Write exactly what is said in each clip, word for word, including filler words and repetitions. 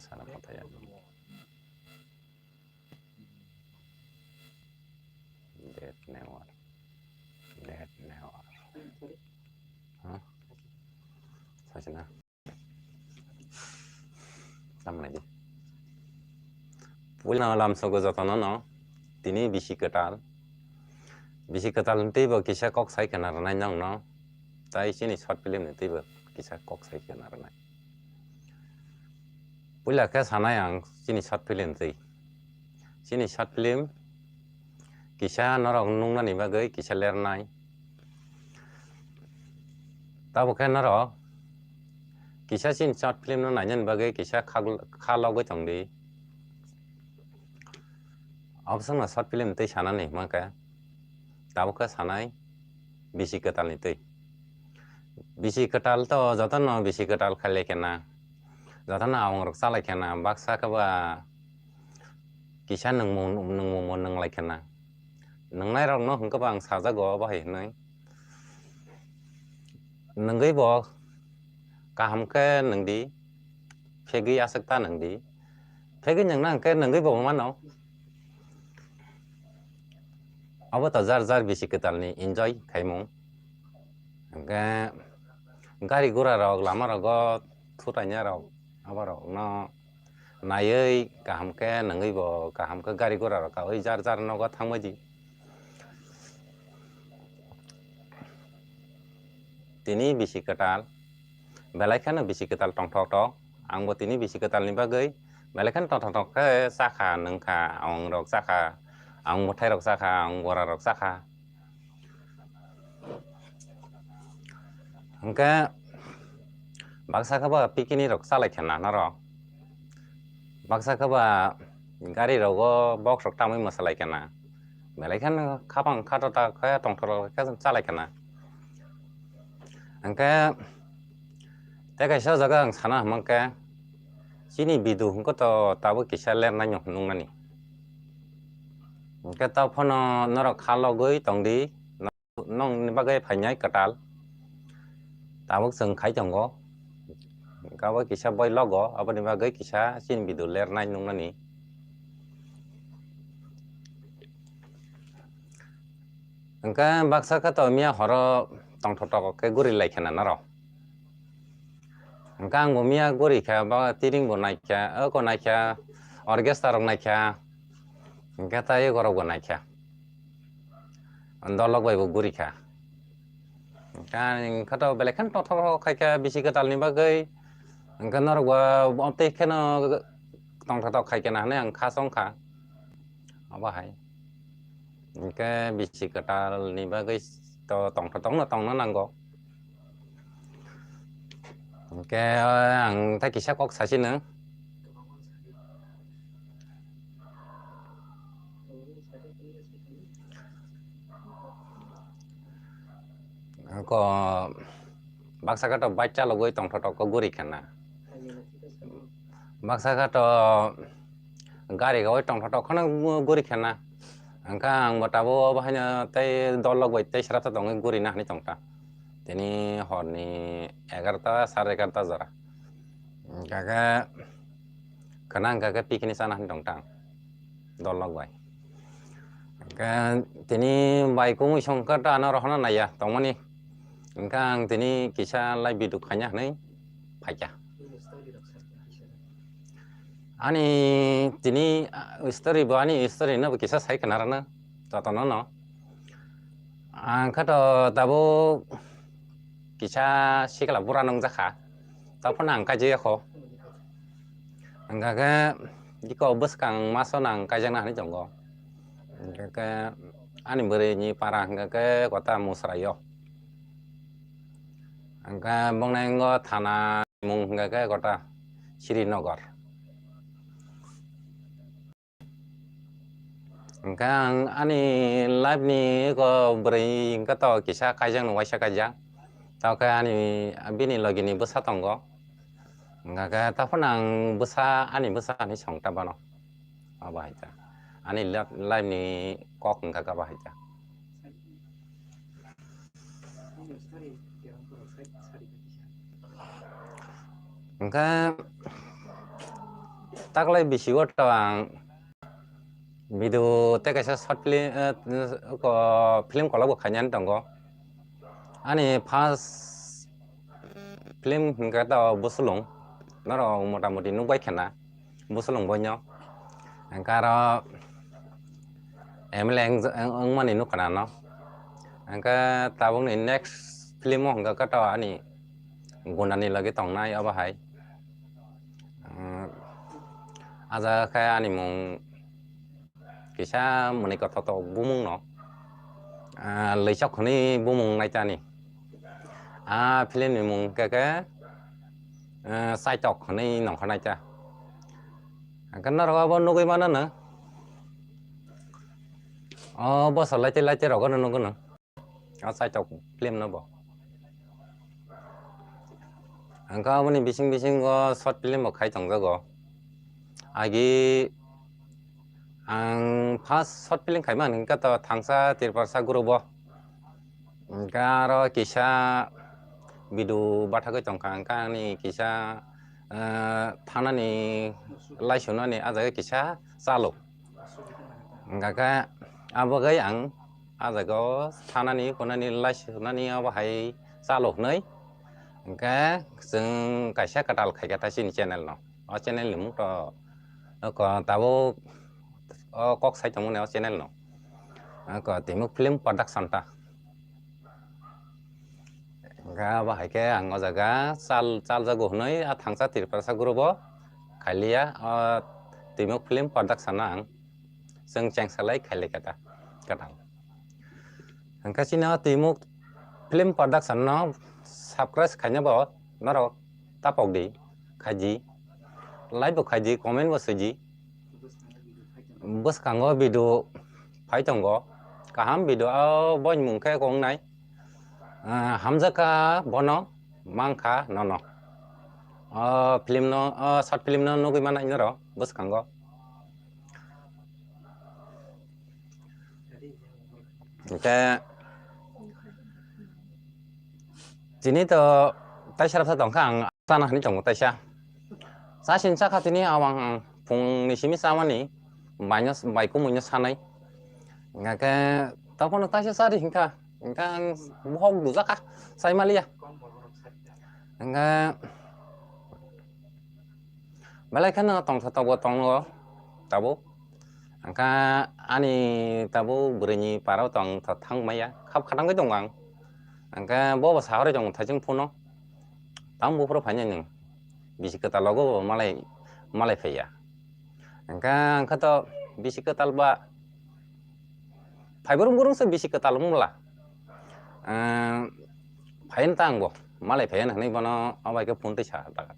Sana pathaya. Dead never. Dead never. Huh? Sasana. Tamnai di. Puila lamsogo jotono no. Tini bisi kwtal. Bisi kwtal ni teibo kisa kok sai khna rwnai nong no. Tai chini short film ni teibo kisa kok sai khna rwnai. Puila khe sanai ang chini short film twi. Chini short film kisa norok nungnani bagwi kisa lernai. Tabuk khe norok kisa chini short film no nainani bagwi kisa khag-, kha logwi tongdi. Abosongno short film twi sanani hwnka khe. Tabuk khe sanai bisi kwtalni twi. Bisi kwtal to jotono bisi kwtal khailai khena, jotono awangrok chalai khena, baksa khe ba kisa nwngmung, nwngmungbo nwnglai khena. Nwngnairokno hwnkhe ba ang sajago obo hai hwnwi. Nwngwi bo kaham khe nwngdi, phegwi aswk ta nwngdi. Phegwi nwngna hwnkhe nwngwi bo mano. Abo to jar jar bisi kwtalni enjoy khaimung. Hwnkhe gari gura rok lama rogo thutaina rok abo rokno naiwi kaham khe nwngwi bo kaham khe gari gura rok kaui jar jar nogo thangbai di. Tini bisi kwtal, belai kheno bisi kwtal tongthok tok. Angbo tini bisi kwtalni bagwi belai kheno tongthok tok khe chakha, nwngkha, awangrok chakha, awang mwthairok chakha, awang borarok chakha. Hwnkhe baksa khe ba picnic rok chalai khena norok. Baksa khe ba gari rogo box rok tamwi mwsalai khena. Belai kheno khapang khato ta khe tongthok rok khe chalai khena. Hwnkhe tei kaisa o jaga ang sana hwnkhe chini bidu hwnkhe to tabuk kisa lernai nungnani. Hwnkhe tei phano norok kha logwi tongdi. Nongni bagwi phainai kwtal. Tabuk chwng khai tongo. Abo kisa boi logo, aboni bagwi kisa chini bidu lernai nungnani. Hwnkhe baksa khe to miya horo tongthok tok khe guri lai khena norok. Hwnkhe ang bo miya guri kha, ba tiring bo naikha, oko naikha, orchestra rok naikha, hwnkhe tei eko rok bo naikha. Dolok bai bo guri kha. Hwnkhe ani khato belai kheno tongthok khai kha bisi kwtal ni bagwi. Hwnkhe norok bo tei kheno tongthok khai kha na hinwi ang kha chong kha. Abo hai. Hwnkhe bisi kwtal ni bagwi to tongthok tongno tongna nango. Hwnkhe ang tei kisa kok sasino. Ko baksa khe to bike chalogwi tongthok tok khe guri khena. Baksa khe to gari gawai tongthok tok kheno guri khena. Hwnkhe ang bo tabuk obo haino tei dol lok bai tei srapsa tongwi gurina hinwi tongkha. Tini horni egarota, sare egarota jora. Hwnkhe khe khna hwnkhe khe picnic chana hinwi tongkha ang dol lok bai. Hwnkhe tini bai kumui songkha ta ano rohorna naiya tongmani. Hwnkhe ang tini kisa live video khaina hinwi phaikha. Ani tini, ah, story bo ani story no bo kisa sai khna rwna jotono no. Ang khe to tabuk kisa sikla bura nung jakha. Taphano ang kaijak yakho. Hwnkha khe iko bwskang maso nang kaijakna hinwi tongo. Hwnkha khe ani bwrwi ni para hwnkha khe kota Musrai o. Hwnkha bongni wngkha thana mung hwnkha khe kota Srinagar. Hwnkhe ang ani life ni eko bwrwi hwnkhe to kisa kaijakno waisa kaijak. Tamo khe ani bini logi ni bwsa tongo. Hwnkhe taphano ang bwsa, ani bwsa hinwi song ta bano. Abo hai ta. Ani life, life ni kok hwnkhe abo hai ta. Hwnkhe Taklai bisi o to ang video tei kaisa short film, eh, ko film kolok bo khainani tongo. Ani first film hwnkhe to Busulung, norok motamoti nukbai khana Busulung boino. Hwnkhe aro M L A wng-, wng-, wngmani nukha no. Hwnkhe tabukni next film o hwnkhe to ani Gundani logi tongnai obo hai. Umm, ah jaga khe ani mung kisa mwnwi kothotok bumung no, ah, Loisok hwnwi bumung naitani. Ah, film ni mung khe khe, ah, Chaitok hwnwi nongkhor naita. Hwnkhe norok abo nugwi mano no. O bosor laite laite rogo no nugwi no. O Chaitok film no bo. Hwnkhe aboni bising bisingo short film bo khai tongjago. Agi ang first short film khaima hwnkhe to Thangsa Tirparsa group o. Hwnkhe aro kisa video bathagwi tongkha, hwnkhe ani kisa, eh, thanani laisunani ah jaga kisa chalo. Hwnkhe abo gai ang ah jaga o thanani phunani laisunani abo hai chalo hwnwi. Hwnkhe chwng kaisa kwtal khaikha ta chini channel no. O channel ni mung to, o ko-, tabuk o kok sai tongmani o channel no. O ko Timuk Film Production ta. Hwnkhe abo hai khe ang o jaga chal, chaljago hwnwi a Thangsa Tiprasa group o khailiya, o Timuk Film Production no ang chwng chengsalai khailai kha ta kwtal. Hwnkhe chini o Timuk Film Production no subscribe khaina bo norok tapok di, khaidi, like bo khaidi, comment bo swidi. Bwskango video phai tongo, kaham video o boini mung khe kok wngnai. Ah, hamjakha bono, mankha nono. O film no, o short film no nugwi manai norok bwskango. Hwnkhe tini to taisa rwkha tongkha ang chana hinwi tongo taisa. Chasin chakha tini awang ang phungni simi chamani baino, bai kumuino sanai. Hwnkhe tongphano taisa chari hinkha, hwnkhe ang bohok dujakha, chaimaliya. Hwnkhe belai kheno tongthotok bo tongo tabuk. Hwnkhe ani tabuk bwrwini parao tongthok thang maya, khap khatangwi tongo ang. Hwnkhe bo bo sahorwi tongo thaising phone-o. Tamo buphuru phainai nwng? Bisi kwtal logo bo malai, malai phaiya. Hwnkhe ang khe to bisi kwtal ba phai burung burung se bisi kwtal wng bwla. Ehm, phaiyani ta ang bo malai phaiya hwnwi bono obo hai khe phone twi sa ta.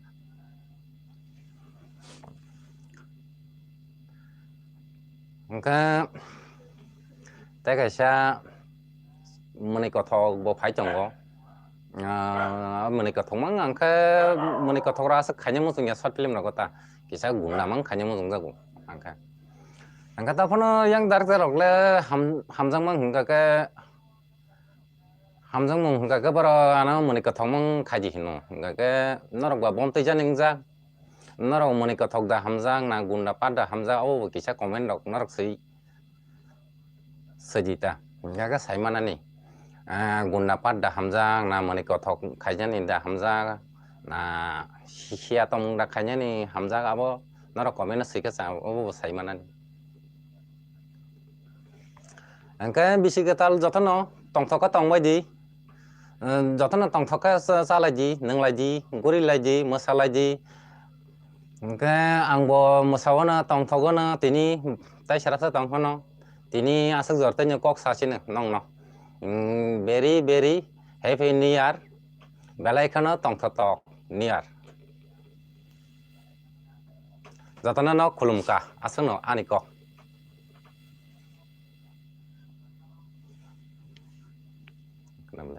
Hwnkhe tei kaisa mwnwi kothok bo phai tongo. Ah, mwnwi kothok mang ang khe mwnwi kothok rok aswk khaina muchung ya short film rogo ta. Kisa gunda mang khaina muchung jago ang khe. Ang khe ta phano yang director rok le ham-, hamjak mang hwnkha khe Hamjakmung hwnkha khe borok ano mwnwi kothokmung khaidi hino. Hwnkha khe norok ba bomtwi jani wngjak. Norok mwnwi kothok da hamjak, na gunda pat da hamjak, abo bo kisa comment rok norok swi, swidi ta. Hwnkha khe sai manani, ah, gunda pat da hamjak, na mwnwi kothok khaijani da hamjak, na si-, siya tongmung da khainani hamjak, abo norok comment o swi khe cha, abo bo sai manani. Hwnkhe bisi kwtal jotono tongthok khe tongbai di, eh, jotono tongthok khe cha-, chalai di, nwnglai di, guri lai di, mwsa lai di. Hwnkhe ang bo mwsao no tongthogo no tini tei sara sa tong phano tini aswk jor tei no kok sa sino nong no. Mm, very, very happy new year. Belai kheno tongthok tok new year. Jotono no khulum kha, aswk no ani kok.